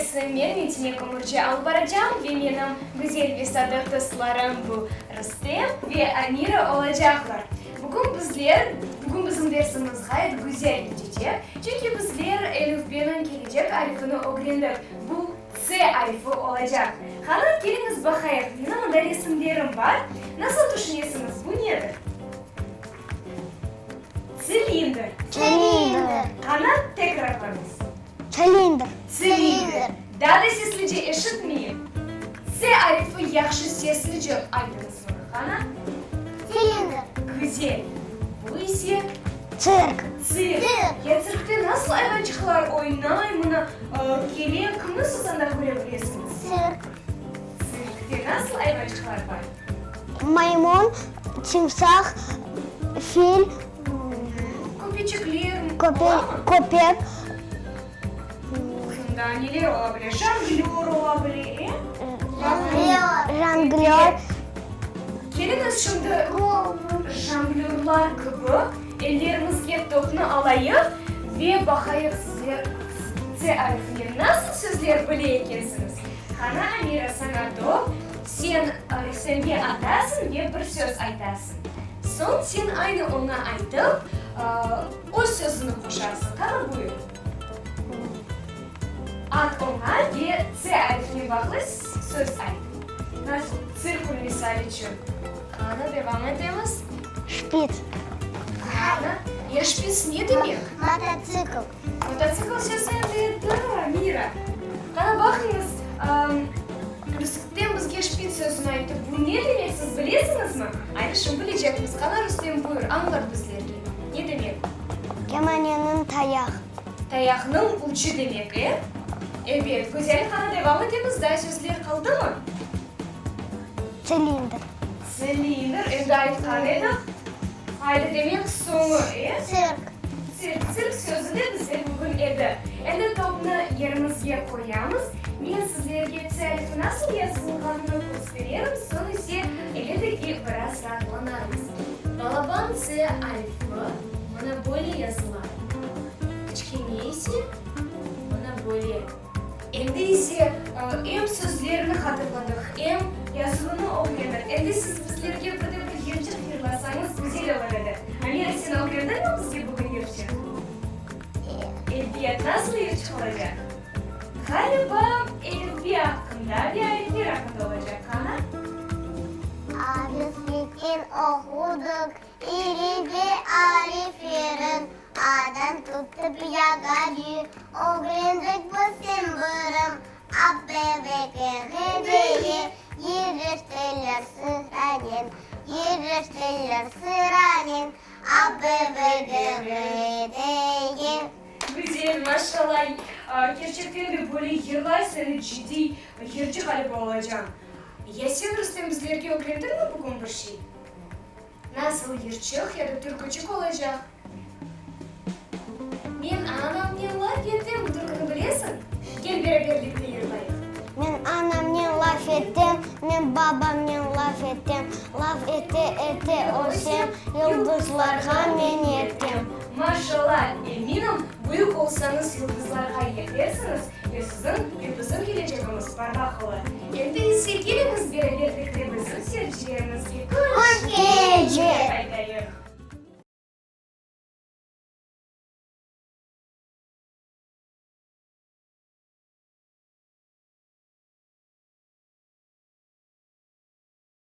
Dersni men, Metine Kömürci, alıp baracam ve menim güzel ve sadıq dostlarım bu Rustem ve Amira olacaqlar. Bugün bizler, bugün bizim dersimiz ğayet güzel keçecek, çünki bizler elifbeniñ kelecek arifini ögrendik, bu S arifi olacaq. Qani, keliñiz baqayıq, menim mında resimlerim bar, nasıl tüşünesiñiz, bu nedir? Tsilindr. Tsilindr. Qani, tekrarlañız. Tsilindr. Tsilindr. Daa da seslice eşitmeyim. S arifi yahşı seslice aytıñız maña, qani. Tsilindr. Güzel. Bu ise? Tsirk. Tsirk. Ya tsirkte nasıl ayvançıqlar oynay, mına, kele, kimni siz anda köre bilesiñiz? Tsirk. Tsirkte nasıl ayvançıqlar bar? Maymun, timsah, fil. Köpeçikler olamı? Köpek. Daa neler ola bile? Jonglör ola bile, e? Jonglör. Keliñiz şimdi jonglörlar kibi ellerimizge topnı alayıq ve baqayıq sizler S arifinen nasıl sözler bile ekensiñiz. Qana, Amira, saña top. Sen Rustemge atasıñ ve bir söz aytasıñ. Soñ sen aynı oña aytıp, öz sözüni qoşarsıñ. Qana, buyur. At oña ve S arifine bağlı söz ayt. Nasıl? Tsirkul misal içün. Qana, devam etemiz. Şpits. Qana, ya şpits ne demek? Mototsikl. Mototsikl sözü endi edi, Mira. Qana, baqıñız, Rustem bizge şpits sözüni ayttı. Bu ne demek, siz bilesiñizmi? Aydı, şimdi bilecekmiz. Qana, Rustem, buyur, añlat bizlerge. Ne demek? Kemaneniñ tayaq. Tayaqnıñ uçı demek, e? Ebet, güzel, qana devam etemiz, daa sözler qaldımı? Tsilindr. Tsilindr, endi aytqan edik. Aydı, demek, soñu, e? Tsirk. Tsirk, tsirk sözü de bizde bugün edi. Endi topnı yerimizge qoyamız. Men sizlerge ts arifi nasıl yazılğanını köstererim, soñ ise, elbette ki, biraz raatlanarmız. Balaban ts arifi mına böyle yazıla. Kiçkene ise, mına böyle. Endi ise em sözlerni hatırladıq, em yazuvını ögrendik. Endi siz bizlerge bir de bir yırcıq yırlasañız güzel olur edi. Amira, sen ögrendiñmi bizge bugün yırcıq? Ebet, nasıl yırcıq olacaq? Ğaliba, elifbe aqqında ve arifler aqqında olacaq, qana? Ariflikten oqudıq İri ve ariflerin, A'dan tutıp Ya'ğa Ögrendik biz sen birim, A, B, V, G, H, D, E, Yürüştiler sıranen, Yürüştiler sıranen, A, B, V, G, H, D, E. Güzel, maşallah, kerçekten de böyle yırlaysıñ, ciddiy yırcı ğaliba olacañ. Ya sen, Rustem, bizlerge ögrendiñmi bugün bir şey? Nasıl yırçıq ya da türküçik olacaq? Men anamnen laf etem, bu türküni bilesiñ? Gel beraberlikte yırlayıq. Men anamnen laf etem, men babamnen laf etem, laf ete-ete ösem, yıldızlarğa men yetem. Maşallah, eminim, büyük olsañız yıldızlarğa yetersiñiz ve siziñ ve bizim kelecegimiz parlaq olur. Endi ise keliñiz beraberlikte.